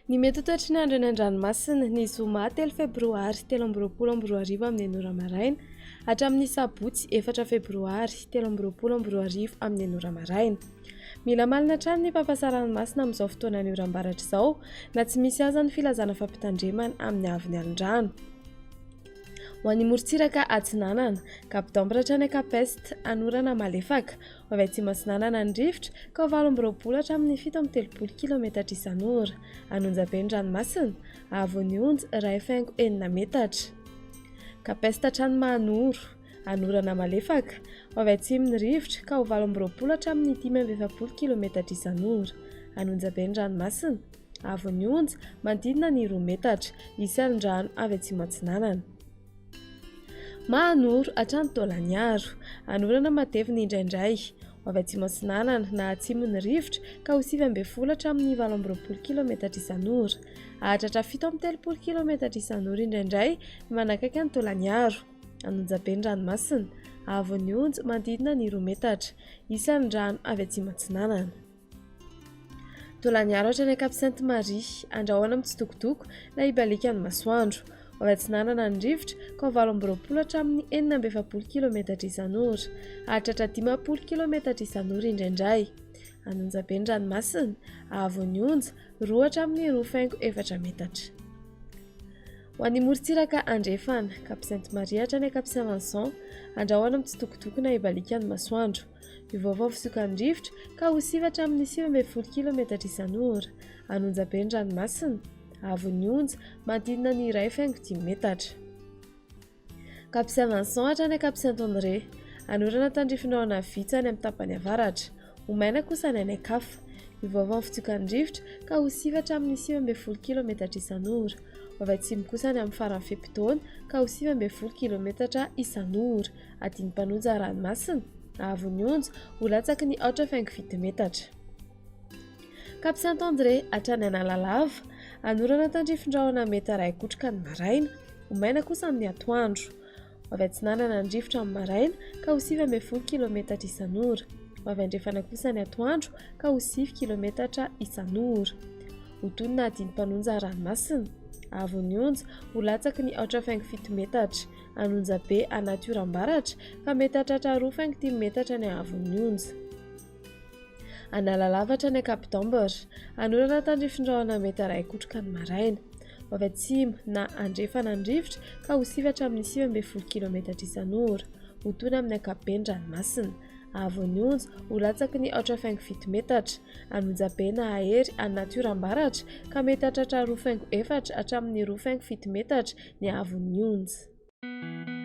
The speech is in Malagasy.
Ny mety ho toetry ny andro eny an-dranomasina, ny zoma telo febroary 2023 amin'ny enina ora maraina hatramin'ny sabotsy efatra febroary 2023 amin'ny enina ora maraina. Mila malina hatrany ny mpampiasa ranomasina amin'izao fotoanan'ny oram-baratra izao na tsy misy aza ny filazana fampitandremana amin'ny haavon'ny alin-drano. Ho an'ny morontsiraka atsinanana, Cap d'Ambre hatrany Cap Est, hanorana malefaka. Ho avy atsimo atsinanana ny rivotra, ka ho 28 hatramin'ny 37 kilometatra isan'ora. An'Onjabe ny ranomasina, haavon'ny onja iray faingo enina metatra. Cap Est hatrany Mahanoro, hanorana malefaka. Ho avy atsimo ny rivotra, ka ho 28 hatramin'ny 45 kilometatra isan'ora. An'Onjabe ny ranomasina. Haavon'ny onja, manodidina ny roa metatra. Hisy alin-drano avy atsimo atsinanana. Mahanoro, hatrany Taolagnaro. Hanorana matevina indraindray. Ho avy atsimo atsinanana na atsimo ny rivotra ka ho 19 hatramin'ny 28 kilometatra isan'ora. Hahatratra 37 kilometatra isan'ora indraindray ny manakaiky an'i Taolagnaro. An'Onjabe ny ranomasina. Haavon'ny onja, manodidina ny roa metatra. Hisy alin-drano avy atsimo atsinanana. Tolagnaro hatrany Cap Sainte Marie, andrahona mitsitokotoko na hibaliaka ny masoandro. Ho avy atsinanana ny rivotra ka ho 28 hatramin'ny 46 kilometatra isan'ora. Hahatratra 50 kilometatra isan'ora indraindray. An'Onjabe ny ranomasina, haavon'ny onja, roa hatramin'ny roa faingo efatra metatra. Ho an'ny morontsiraka andrefana, Cap Sainte Marie hatrany Cap Saint Vincent, andrahona mitsitokotoko na hibaliaka ny masoandro. Miovaova fisiokan'ny rivotra ka ho sivy hatramin'ny 19 kilometatra isan'ora. An'Onjabe ny ranomasina, haavon'ny onja, manodidina ny iray faingo dimy metatra. Cap Saint Vincent hatrany Cap Saint André. Hanorana tandrifindrahona vitsy any amin'ny tapany avaratra. Ho maina kosa ny any an-kafa. Miovaova ny fitsiokan'ny rivotra ka ho sivy hatramin'ny 19 kilometatra isan'ora. Ho avy atsimo kosa any amin'ny faran'ny fe-potoana ka ho 19 kilometatra isan'ora. Adin'ny-mpanonja ranomasina, haavon'ny onja, ho latsaky ny aotra faingo fito metatra. Cap Saint André, hatrany Analalava, hanorana tandrifin-drahona mety iray kotroka ny maraina, ho maina kosa amin'ny atoandro. Ho avy atsinanana ny rivotra amin'ny maraina ka ho 19 kilometatra isan'ora. Ho avy andrefana kosa ny atoandro ka ho sivy kilometatra isan'ora. Ho tonona adin'ny-mpanonja ranomasina, haavon'ny onja, ho latsaky ny aotra faingo fito metatra. An'Onjabe anaty oram-baratra ka mety hahatratra roa faingo dimy metatra ny haavon'ny onja. Analalava hatrany Cap d'Ambre. Hanorana tandrifin-drahona mety iray kotroka ny maraina. Ho avy atsimo na andrefana ny rivotra ka ho sivy hatramin'ny 19 kilometatra isan'ora. Ho tony amin'ny ankapobeny ranomasina. Haavon'ny onja ho latsaky ny aotra faingo fito metatra. An'Onjabe na hahery anaty oram-baratra ka mety hahatratra roa faingo efatra hatramin'ny roa faingo fito metatra ny haavon'ny onja.